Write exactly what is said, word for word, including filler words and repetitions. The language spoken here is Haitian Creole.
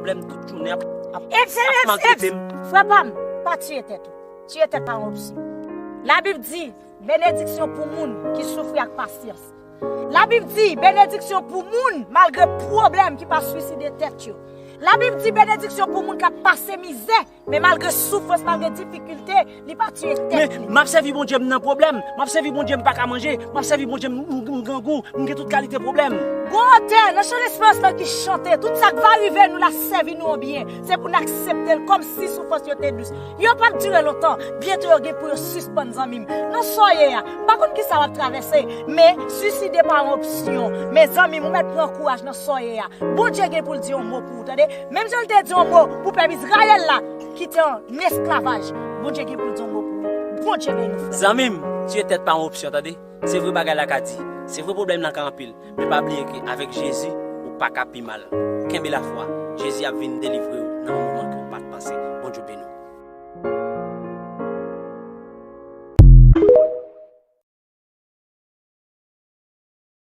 pwoblèm tout jounen ap, ap, ap maltrete m. Frè pa m, pa tiye tèt ou. Tiye tèt pa yon opsyon. Labib di, benediksyon pou moun ki soufri ak pasyans. Labib di, benediksyon pou moun malgre pwoblèm ki pa swiside tèt yo. Labib di, benediksyon pou moun k ap pase mizè, men malgre soufrans, malgre difikilte, li pa tiye tèt li. Men m ap sèvi Bondye m nan pwoblèm, m ap sèvi Bondye m pa ka manje, m ap sèvi Bondye m, m, m grangou, m gen tout kalite pwoblèm. Gon otè nan chan lesperans lan ki chante, tout sa k va rive nou la sèvi nou an byen, se pou n aksepte l kòmsi soufrans yo te dous. Yo p ap dire lontan, byento yo gen pou yo sispann zanmi m. Nan sa w ye a, m pa konn kisa w ap travèse, men swiside pa yon opsyon. Men zanmi m, ou mèt pran kouraj nan sa w ye a. Bondye gen pou l di yon mo pou ou, tande. Menm jan l te di yon mo pou pèp Izrayèl la ki te an esklavaj, Bondye gen pou l di yon mo pou ou. Bondye beni w, frè. Zanmi m, tiye tèt pa yon opsyon, tande. Se vre bagay la ka di, se vre pwoblèm lan ka anpil, men pa bliye ke avèk Jezi, ou pa ka pi mal. Kenbe lafwa, Jezi ap vin delivre w nan yon moman kle.